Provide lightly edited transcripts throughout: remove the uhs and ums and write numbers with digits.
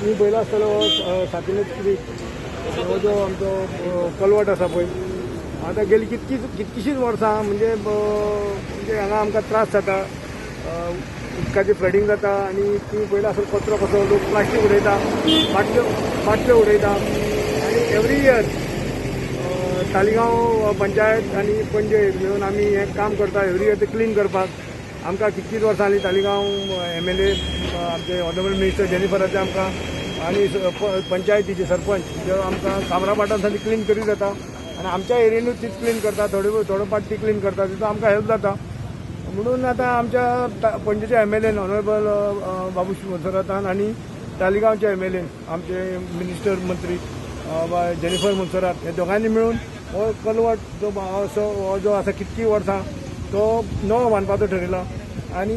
तुम्ही पळयला आसतलो सांतिनेज क्रीक हो जो आमचो कलवट आसा पळय, आतां गेली कितकीशींच वर्सां म्हणजे म्हणजे हांगा आमकां त्रास जाता, उदकाची फ्लडींग जाता. आनी तुमी पळयला आसतलो कचरो कसो लोक प्लास्टीक उडयता, बाटल्यो बाटल्यो उडयता. आनी एवरी इयर तालिगांव पंचायत आनी पणजे मेळून आमी हें काम करता एवरी इयर ते क्लीन करपाक. आमकां कितकींच वर्सां जालीं तालिगांव एमएलए आमचे ऑनरेबल मिनिस्टर जेनिफराचे आमकां आनी पंचायतीचे सरपंच जे आमकां कामराभाटान क्लीन करीत जाता आनी आमच्या एरियेनूच तीच क्लीन करता, थोडे थोडो पार्ट ती क्लीन करता, तितून आमकां हेल्प जाता. म्हणून आतां आमच्या पणजेचे एमएलएन ऑनरेबल बाबूश मोन्सेरातान आनी तालिगांवचे एमएलएन आमचे मिनिस्टर मंत्री जेनिफर मोन्सेरात हे दोगांनी मेळून हो कलवट जो असो हो जो आसा कितकी वर्सां तो नवो बांदपाचो ठरयला आनी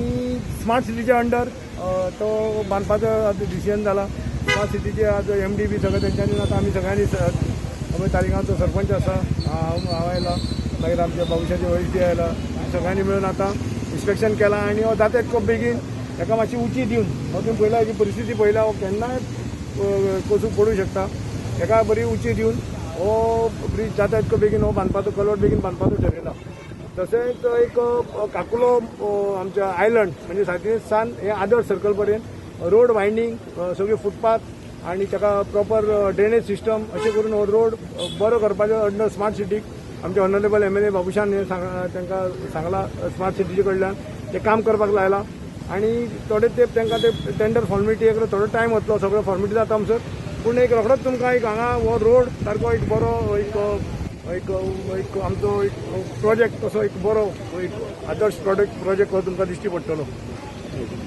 स्मार्ट सिटीच्या अंडर तो बांदपाचो आतां डिसिजन जाला. स्मार्ट सिटीचे आज एमडी बी सगळें तेंच्यांनी आतां आमी सगळ्यांनी, तालिगांवचो सरपंच आसा, हांव आयला, मागीर आमच्या बाबुशाचे ओएसडी आयला, सगळ्यांनी मेळून आतां इन्स्पेक्शन केलां. आनी हो जाता इतको बेगीन ताका मातशी उंची दिवन, हो तुमी पळयला हेजी परिस्थिती पळयला, हो केन्नाय कोसून पडूं शकता. ताका बरी उंची दिवन हो ब्रीज जाता इतको बेगीन हो बांदपाचो कलवट बेगीन बांदपाचो ठरयला. तशेंच एक काकुलो आमच्या आयलंड म्हणजे सांतिनेज सान हे आदर्श सर्कल पर्यंत रोड वायंडींग, सगळी फुटपाथ आनी ताका प्रॉपर ड्रेनेज सिस्टम अशें करून हो रोड बरो करपाचो अंडर स्मार्ट सिटीक आमचे ऑनरेबल एमएलए बाबुशान हे तांकां सांगला. स्मार्ट सिटीचे कडल्यान ते काम करपाक लायला आनी थोडे तेंप तांकां ते टेंडर फॉर्मेलिटी एक थोडो टायम वतलो, सगळो फॉर्मेलिटी जाता म्हणसर. पूण एक रोखडोच तुमकां एक हांगा हो रोड सारको एक बरो एक एक एक आमचो एक प्रोजेक्ट तसो एक बरो एक आदर्श प्रोजेक्ट हो तुमकां दिश्टी पडटलो.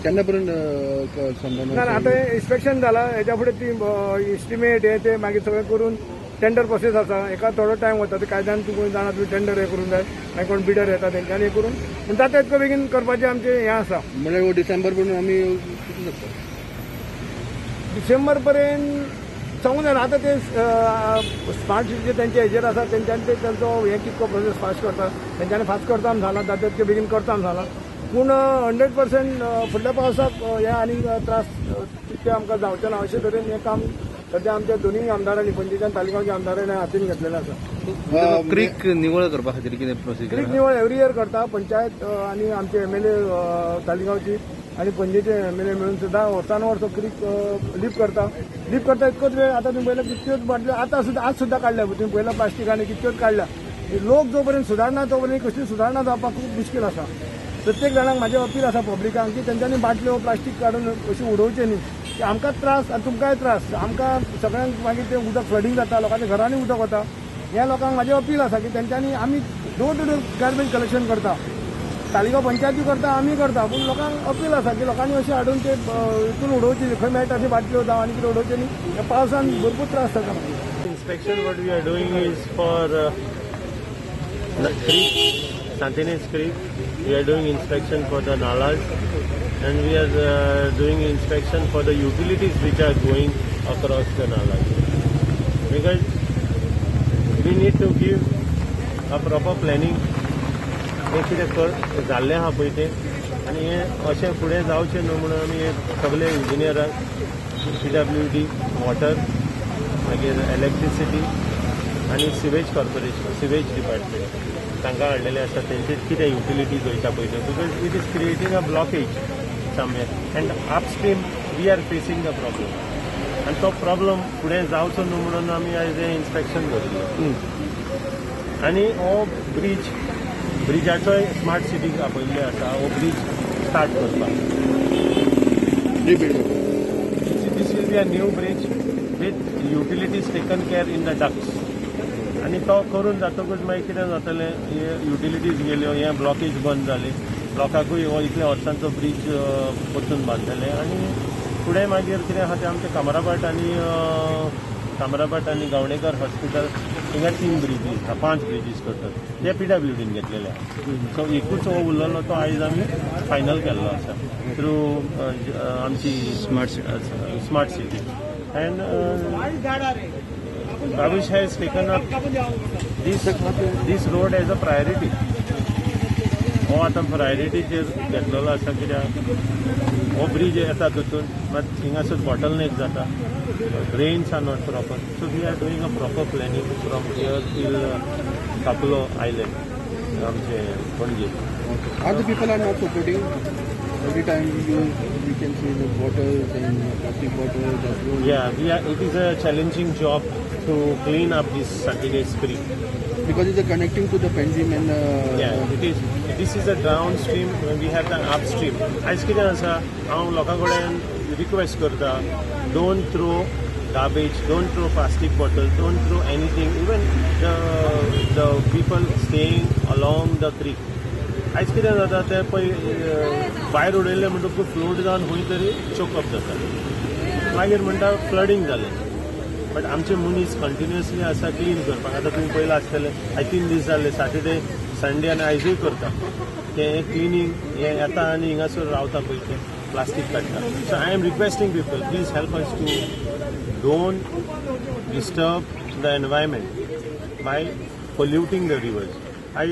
केन्ना पर्यंत संबंद? ना, आतां इन्स्पेक्शन जाला, हेच्या फुडें ती इस्टिमेट हे ते मागीर सगळें करून टेंडर प्रोसेस आसा, हेका थोडो टायम वता. ते कायद्यान तूं कोण जाणा, तुवें टेंडर हें करूंक जाय, मागीर कोण बिडर येता तेंच्यांनी हें करून. पूण जाता इतको बेगीन करपाचें आमचें हें आसा. म्हणल्यार डिसेंबर पर्यंत आमी कितें शकता? डिसेंबर पर्यंत सांगूं जायना. आतां ते स्मार्ट सिटीचे तेंचे हेजेर आसा, तेंच्यांनी ते तेंचो हें कितको प्रोसेस फास्ट करता, तेंच्यांनी फास्ट करता आमी जाला, जाता तितके बेगीन करता आमी जाला. पूण 100% फुडल्या पावसाक हे आनी त्रास तितके आमकां जावचे ना अशे तरेन हें काम सद्या आमच्या दोनूय आमदारांनी, पणजेच्या आनी तालिगांवच्या आमदारांनी हातीन घेतलेलें आसा. क्रीक निवळ करपा खातीर कितें प्रोसिजर? क्रीक निवळ एवरी इयर करता पंचायत आनी आमचे एमएलए तालिगांवची आनी पणजेचे एमएलए मेळून सुद्दां वर्सान वर्स क्रीक लिफ्ट करता. लिफ्ट करता इतकोच वेळ आतां तुमी पळयला कितक्योच बाटल्यो आतां सुद्दां आज सुद्दां काडल्या, तुमी पळयला प्लास्टीक आनी कितक्योच काडल्या. लोक जो पर्यंत सुदारना तो पर्यंत कसली सुदारणा जावपाक खूब मुश्कील आसा. प्रत्येक जाणांक म्हाजें अपील आसा पब्लिकांक की तेंच्यांनी बाटल्यो प्लास्टीक काडून अशी उडोवचें न्ही, की आमकांच त्रास आनी तुमकांय त्रास. आमकां सगळ्यांक मागीर तें उदक फ्लडींग जाता, लोकांच्या घरांनी उदक वता. ह्या लोकांक म्हाजें अपील आसा की तेंच्यांनी, आमी door to door garbage collection करता, तालिगांव पंचायती करता, आमी करता, पूण लोकांक अपील आसा की लोकांनी अशें हाडून ते हितून उडोवचे, खंय मेळटा अशी बाटल्यो जावं आनी कितें उडोवचें न्ही. ह्या पावसान भरपूर त्रास जाता मागीर. Inspection what we are doing is for the creek, Santinez Creek. We are doing inspection for the nalas and we are doing inspection for the utilities which are going across the nalas. Because we need to give a proper planning. हें कितें कर जाल्लें आहा पळय तें आनी हें अशें फुडें जावचें न्हू म्हणून आमी हे सगळे इंजिनियरांक, पीडब्ल्यूडी, वॉटर, मागीर इलेक्ट्रिसिटी आनी सिवेज कॉर्पोरेशन, सिवेज डिपार्टमेंट तांकां हाडलेले आसा. तेंचे कितें युटिलिटीज वयता पळय त्यो, because it is creating a blockage somewhere and upstream we are facing the problem. आनी तो प्रॉब्लम फुडें जावचो न्हू म्हणून आमी आयज हें इन्स्पेक्शन दवरिल्लें. आनी हो ब्रीज, ब्रिजाचोय स्मार्ट सिटीक आपयल्ले आसा, हो ब्रीज स्टार्ट करपाक. Rebuild. This will be a new bridge with utilities taken care in the ducts. आनी तो करून जातकूच मागीर कितें जातलें, हे युटिलिटीज गेल्यो, हे ब्लॉकेज बंद जाली, लोकांकूय हो इतल्या वर्सांचो ब्रीज परतून बांदतले. आनी फुडें मागीर कितें आहा तें आमचें कामराभाट आनी गावणेकर हॉस्पिटल हिंगा तीन ब्रिजीस आहा, पांच ब्रिजीस करतात, ते पीडब्ल्यूडीन घेतलेले आहा. सो एकूच हो उरलेलो, तो आयज आमी फायनल केल्लो आसा थ्रू आमची smart city. Smart city. And Babush has taken up this road as a priority. हो आतां प्रायोरिटीचेर घेतलेलो आसा, कित्याक हो ब्रीज येता तितून मात हिंगासर बॉटल नेक जाता. Drains are not proper, so we are doing a proper planning from here till Kapulo island आमचे Panaji. Are the people are not supporting? Every time you can see the bottles and plastic bottles are thrown. Yeah, it is a challenging job to clean up this Sant Inez Creek. Because it's a connecting to the Panjim and Yeah, it is. This is a downstream. When we have the upstream. आयज कितें आसा, हांव लोकां कडेन request करता, don't throw garbage, don't throw plastic bottle, don't throw anything. Even the people staying along the creek. आयज कितें जाता, ते पळय भायर उडयले म्हणटकूच फ्लोट जावन खंय तरी चोकअप जाता. मागीर म्हणटा फ्लडींग जालें. बट आमचे मनीस कंटिन्युअसली आसा क्लीन करपाक. आतां तुमी पयलां आसतलें, आयज 3 दीस जाले, सॅटर्डे, संडे आनी आयजूय करता ते क्लिनींग. हे येता आनी हिंगासर रावता पळय, ते प्लास्टीक काडटा. So I am requesting people, please help us to don't disturb the environment by polluting the rivers. I